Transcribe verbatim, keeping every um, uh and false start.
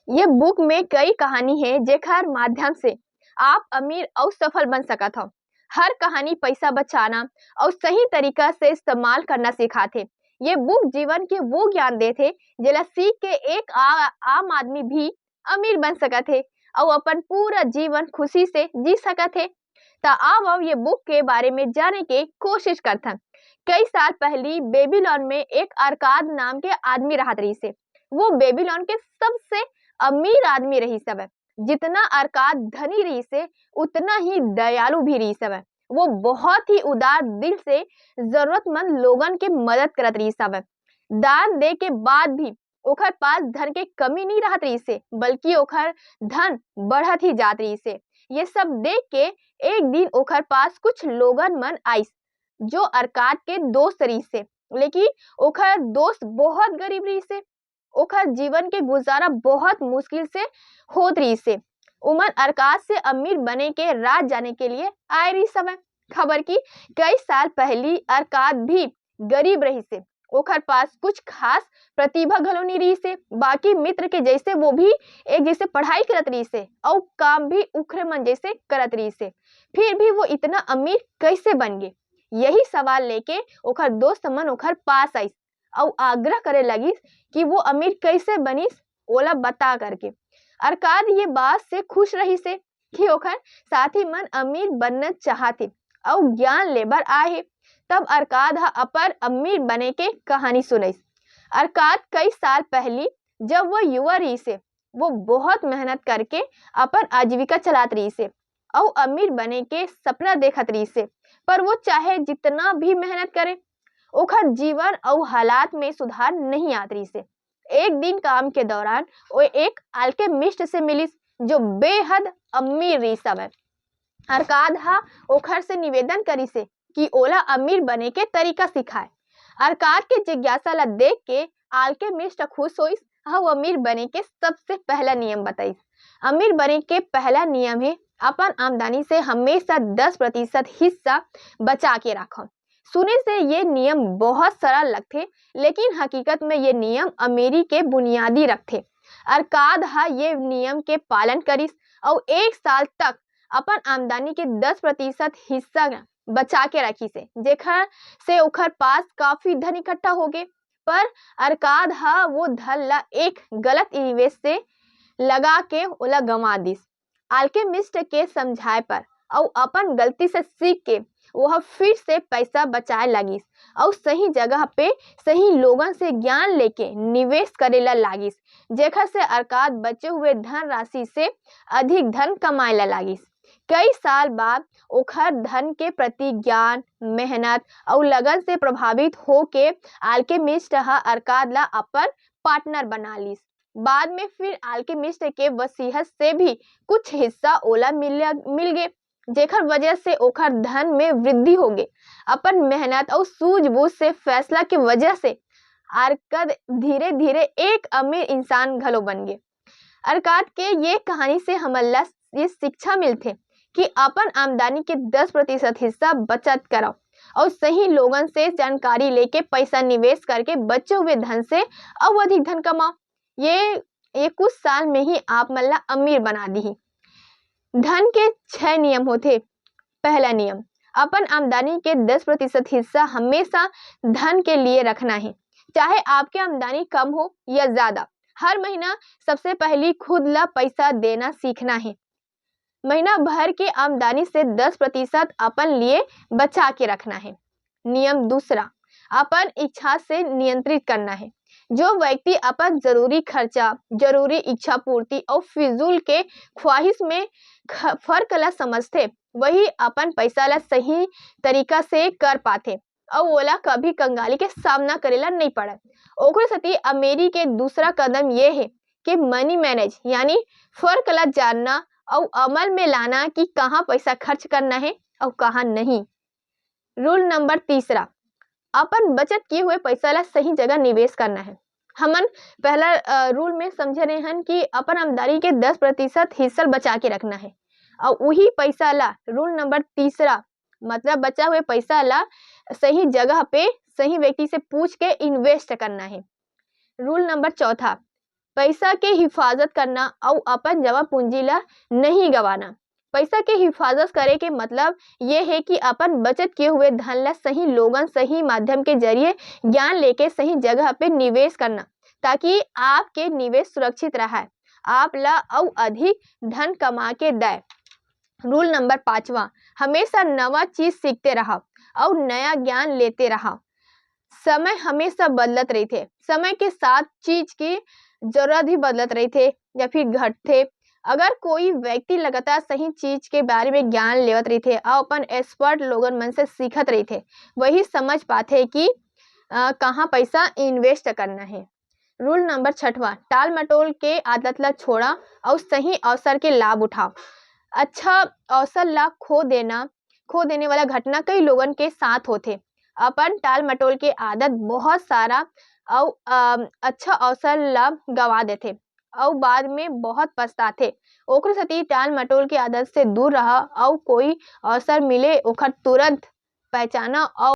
ये book में कई कहानी हे, जेकर माध्यम से आप अमीर अउ सफल बन सकत हव। हर कहानी पैसा बचाना अउ सही तरीका से इस्तेमाल करना सिखाथे। ये book जीवन के वो ज्ञान देथे, जेला सीख के एक आ-, आम आदमी भी अमीर बन सकत हे अउ अपन पूरा जीवन खुशी से जी सकत हे। त आवव ये book के बारे में जाने के कोशिश करथन। कई साल पहली बेबीलोन में एक अरकाद नाम के आदमी रहत रहिस हे। वो बेबीलोन के सबसे अमीर आदमी रहिस हवय। जितना अरकाद धनी रहिस हे, उतना ही दयालु भी रहिस हवय। वो बहुत ही उदार दिल से जरूरतमंद लोगन के मदद करत रहिस हवय। दान दे के बाद भी ओखर पास धन के कमी नहीं रहत रहिस हे, बल्कि ओखर धन बढ़त ही जात रहिस हे। ये सब देख के एक दिन ओखर पास कुछ लोगन मन आइस, जो अरकाद के दोस्त रहिस हे, लेकिन ओखर दोस्त बहुत गरीब रहिस हे। ओखर जीवन के गुजारा बहुत मुश्किल से होत रहिस हे। उमन अरकाद से अमीर बने के राह जाने के लिए आए रहिस हवय। खबर कि कई साल पहली अरकाद भी गरीब रहिस हे। ओखर पास कुछ खास प्रतिभा घलो नहीं रहिस हे। बाकी मित्र के जैसे वो भी एक जैसे पढ़ाई करत रहिस हे अउ काम भी उखरे मन जैसे करत रहिस हे। फिर भी वो इतना अमीर कैसे बन गे? यही सवाल लेके ओखर दोस्त मन ओखर पास आइस अउ आग्रह करे लगिस कि वो अमीर कैसे बनिस, ओला बता करके। अरकाद ये बात से खुश रहिस हे कि ओखर साथी मन अमीर बनना चाहत हे अउ ज्ञान लेबर आए हे। तब अरकाद ह अपन अमीर बने के कहानी सुनाइस। अरकाद कई साल पहली, जब वो युवा रहिस हे, वो बहुत मेहनत करके अपन आजीविका चलात रहिस हे अउ अमीर बने के सपना देखत रहिस हे, पर वो चाहे जितना भी मेहनत करे, ओखर जीवन अउ हालात में सुधार नहीं आत रहिस हे। एक दिन काम के दौरान वो एक अल्केमिस्ट से मिलिस, जो बेहद अमीर रहिस हवय। अरकाद ह ओखर से निवेदन करिस हे कि ओला अमीर बने के तरीका सिखाए। अरकाद के जिज्ञासा ला देख के अल्केमिस्ट खुश होइस अउ अमीर बने के सबसे पहला नियम बताइस। अमीर बने के पहला नियम हे अपन आमदनी से हमेशा दस प्रतिशत हिस्सा बचा के राखव। सुने से ये नियम बहुत सरल लगथे, लेकिन हकीकत में ये नियम अमीरी के बुनियादी रखथे। अरकाद ह ये नियम के पालन करिस अउ एक साल तक अपन आमदनी के दस प्रतिशत हिस्सा बचा के रखिस हे, जेखर से ओखर पास काफी धन इकट्ठा हो गे। पर अरकाद ह वो धन ला एक गलत निवेश से लगा के ओला गंवा दिस। अल्केमिस्ट के समझाए पर अउ अपन गलती से सीख के वह फिर से पैसा बचाए लागिस अउ सही जगह पे सही लोगन से ज्ञान लेके निवेश करे ला लागिस, जेखर से अरकाद बचे हुए धन राशि से अधिक धन कमाए ला लागिस। कई साल बाद ओखर धन के प्रति ज्ञान, मेहनत अउ लगन से प्रभावित होके अल्केमिस्ट ह अरकाद ला अपन पार्टनर बना लिस। बाद में फिर अल्केमिस्ट के वसीयत से भी कुछ हिस्सा ओला मिल, मिल गे, जेखर वजह से ओखर धन में वृद्धि हो गे। अपन मेहनत अउ सूझबूझ से फैसला के वजह से अरकाद धीरे-धीरे एक अमीर इंसान घलो बन गे। अरकाद के ये कहानी से हमन ला ये शिक्षा मिलथे कि अपन आमदनी के दस प्रतिशत हिस्सा बचत करव अउ सही लोगन से जानकारी लेके पैसा निवेश करके बचे हुए धन से अउ अधिक धन कमाव। ये, ये कुछ साल में ही आप मन ला अमीर बना दिही। धन के छह नियम होथे। पहला नियम, अपन आमदनी के दस प्रतिशत हिस्सा हमेशा धन के लिए रखना है, चाहे आपके आमदनी कम हो या ज्यादा। हर महीना सबसे पहली खुद ला पैसा देना सीखना है। महीना भर के आमदनी से दस प्रतिशत अपन लिए बचा के रखना है। नियम दूसरा, अपन इच्छा से नियंत्रित करना है। जो व्यक्ति अपन जरूरी खर्चा, जरूरी इच्छा पूर्ति और फिजूल के ख्वाहिश में ख-, फर्क ला समझथे, वही अपन पैसा ला सही तरीका से कर पाथे और ओला कभी कंगाली के सामना करे ला नहीं पड़े। ओकरे सेती अमीरी के दूसरा कदम ये है कि मनी मैनेज यानी फर्क ला जानना और अमल में लाना कि कहाँ पैसा खर्च करना है और कहाँ नहीं। रूल नंबर तीसरा, अपन बचत किए हुए पैसा ला सही जगह निवेश करना है। हमन पहला, अ, रूल में समझे रहे हन कि अपन आमदनी के दस प्रतिशत हिस्सा बचा के रखना है और वही पैसा ला, रूल नंबर तीसरा, मतलब बचा हुए पैसा ला सही जगह पे सही व्यक्ति से पूछ के इन्वेस्ट करना है। रूल नंबर चौथा, पैसा के हिफाजत करना अउ अपन जमा पूंजी ला नहीं गंवाना। पैसा के हिफाजत करे के मतलब ये हे कि अपन बचत किए हुए धन ला सही लोगन, सही माध्यम के जरिए ज्ञान लेके सही जगह पे निवेश करना, ताकि आपके निवेश सुरक्षित रहय, आप ला अउ अधिक धन कमा के दय। रूल नंबर पाँचवा, हमेशा नवा चीज सीखते रहव अउ नया ज्ञान लेते रहव। समय हमेशा बदलत रहिथे, समय के साथ चीज के जरूरत भी बदलत रहिथे या फिर घटथे। अगर कोई व्यक्ति लगातार सही चीज के बारे में ज्ञान लेवत रहिथे अउ अपन एक्सपर्ट लोगन मन से सीखत रहिथे, वही समझ पाथे कि अ, कहाँ पैसा इन्वेस्ट करना हे। रूल नंबर छठवाँ, टाल मटोल के आदत ला छोड़ा अउ सही अवसर के लाभ उठाओ। अच्छा अवसर ला खो देना, खो देने वाला घटना कई लोगन के साथ होथे। अपन टाल मटोल के आदत बहुत सारा अउ अ, अच्छा अवसर ला गवा देथे अउ बाद में बहुत पछताथे। ओकरे सेती टाल मटोल के आदत से दूर रहा अउ कोई अवसर मिले ओखर तुरंत पहचाना अउ